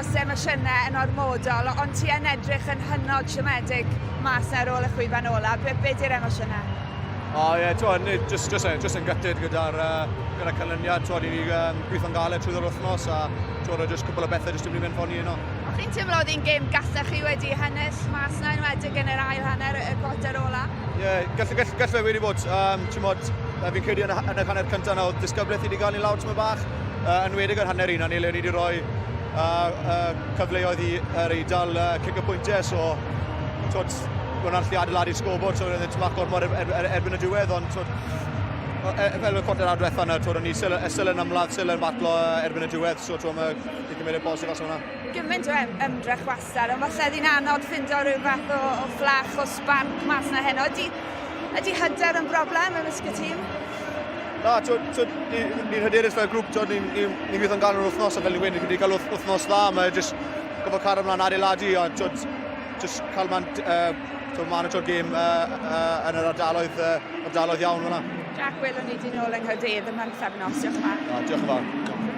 dangos emosiynau yn ormodol, ond ti yn edrych yn hynod siomedig mas ar ôl y chwiban ola. Be di'r emosiynau? O ie, yeah, ni just yn gutted gyda'r gyda canlyniad. T'wo, ni wedi gweithio'n galed trwy'r wythnos a t'wo, just cwpl o bethau just yn mynd ffoni yno. O'ch chi'n teimlo oedd hi'n gêm gallech chi wedi hennill mas na, enwedig yn yr ail hanner, y cwarter ola? Ie, yeah, gall fe wedi bod. Ti'n mod, fi'n credu yn y hanner cyntaf na oedd disgyblaeth wedi gael ni lawr tyma bach. Enwedig yr hanner un, a ni le ni wedi rhoi cyfleoedd i yr Eidal cic y pwyntiau, so twod, mae'n allu adeiladu'r scoreboard, so oedd e'n bach gormod erbyn y diwedd, ond twod, fel y cwarter awr diwetha yna, twod, o'n i still yn ymladd, still yn batlo erbyn y diwedd, so twod, mae wedi cymryd y positif as hwnna. Gymaint o ymdrech wastad, ond falle ddi'n anodd ffindo rhyw fath o fflach, o spark mas na heno. Ydy hyder yn broblem ymysg y tîm? Na, ni'n hyderus fel grŵp, ni'n ni gweithio'n galed yr wythnos, a fel ni'n gweud, ni wedi cael wythnos dda, mae jyst gofod cario ymlaen adeiladu, a twod, jyst cael man, monitor gêm yn yr ardaloedd iawn fyna. Jack, welwn ni di nôl yng Nghaerdydd ym mhen pythefnos. Diolch yn fawr. Na, diolch yn fawr.